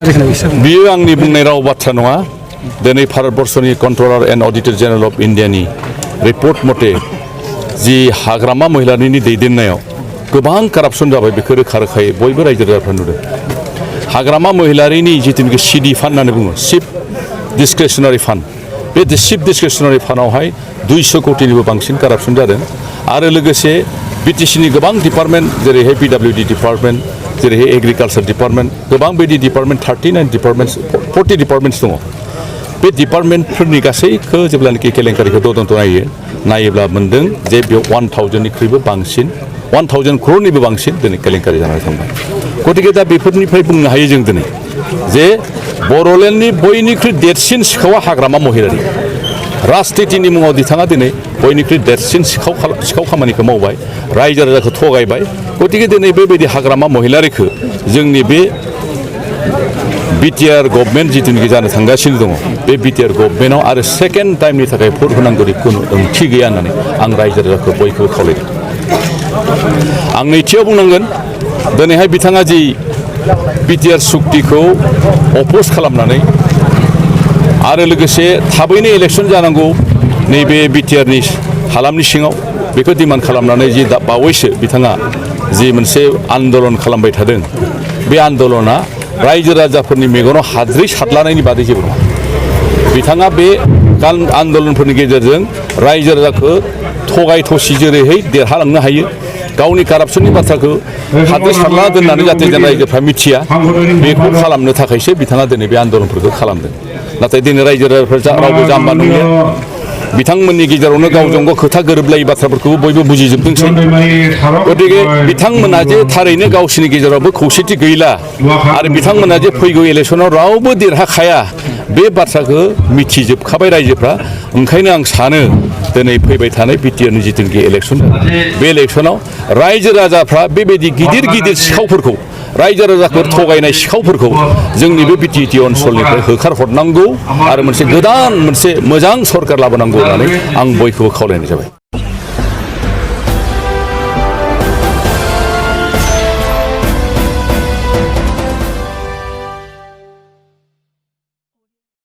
बियो आंनि बुंनाय राव बाथ्रा नङा दिनै भारतबर्षनि controller and auditor general of इन्डियानि रिपर्ट मथे जि हाग्रामा महिलारिनि दैदेननायाव गोबां कारापसन जाबाय बेखौ रोखा रोखायै बयबो रायजो राजाफ्रा नुदों हाग्रामा महिलारिनि जिथुनिखि सिडि फान्ड होननानै बुङो चिफ डिसक्रिशनारि फान्ड बे चिफ डिसक्रिशनारि फान्डआवहाय 200 कोटिनिबो बांसिन कारापसन जादों आरो लोगोसे बिटिसिनि गोबां डिपार्टमेन्ट जेरैहाय पिडब्लिउडि डिपार्टमेन्ट जेरैहाय एग्रिकालचार डिपार्टमेन्ट गोबां बायदि डिपार्टमेन्ट 39 डिपार्टमेन्ट्स 40 डिपार्टमेन्ट्स दङ बे डिपार्टमेन्टफोरनि गासैखौ जेब्लानाखि केलेंकारिखौ तदन्त नायोब्ला मोन्दों जे बेयाव 1000निख्रुइबो बांसिन 1000 crore बांसिन दिनै केलेंकारि जानानै थांबाय गतिके दा बेफोरनिफ्राय बुंनो हायो जों दिनै जे बर'लेण्डनि बयनिख्रुइ देरसिन सिखावा हाग्रामा महिलारि राजनितिनि मुङाव बिथाङा दिनै बयनिख्रुइ देरसिन सिखाव खामानिखौ मावबाय रायजो राजाखौ थगायबाय गतिके दिनै बेबायदि हाग्रामा महिलारिखौ जोंनि बे बिटिआर गभर्नमेन्ट जिथुनिखि जानो थांगासिनो दङ बे बिटिआर गभर्नमेन्टआव आरो सेकेन्ड टाइमनि थाखाय भट होनांगौनि खुनु ओंथि गैया होननानै आं रायजो राजाखौ बयखौबो खावलायदों आं नैथियाव बुंनांगोन दिनैहाय बिथाङा जि बिटिआर सुक्तिखौ अपोज खालामनानै आरो लोगोसे थाबैनो इलेक्सन जानांगौ नैबे बिटिआरनि हालामनि सिङाव बेखौ डिमान्ड खालामनानै जि बावैसो बिथाङा जि मोनसे आन्दलन खालामबाय थादों बे आन्दलना रायजो राजाफोरनि मेगनाव हाद्रि सारलानायनि बादै जेबो नङा बिथाङा बे आन्दलनफोरनि गेजेरजों रायजो राजाखौ थगाय थसि जेरैहाय देरहालांनो हायो गावनि कारापसननि बाथ्राखौ हाद्रि सारला दोननानै जाहाथे जों रायजोफ्रा मिथिया बेखौ खालामनो थाखायसो बिथाङा दिनै बे आन्दलनफोरखौ खालामदों नाथाय दिनै रायजो राजाफ्रा रावबो जाम्बा नंलिया बिथांमोननि गेजेरावनो गावजों गाव खोथा गोरोबलायै बाथ्राफोरखौबो बयबो बुजिजोबदोंसै गतिके बिथांमोना जे थारैनो गावसोरनि गेजेरावबो खौसेथि गैला आरो बिथांमोना जे फैगौ इलेक्सनाव रावबो देरहाखाया बे बाथ्राखौ मिथिजोबखाबाय रायजोफ्रा ओंखायनो आं सानो दिनै फैबाय थानाय बिटिआरनि जिथुनिखि इलेक्सन बे इलेक्सनाव रायजो राजाफ्रा बेबायदि गिदिर गिदिर सिखावफोरखौ रायजो राजाफोर थगायनाय सिखावफोरखौ जोंनि बे बिटिएडि ओनसोलनिफ्राय होखारहरनांगौ आरो मोनसे गोदान मोनसे मोजां सरकार लाबोनांगौ होननानै आं बयखौबो खावलायनाय जाबाय।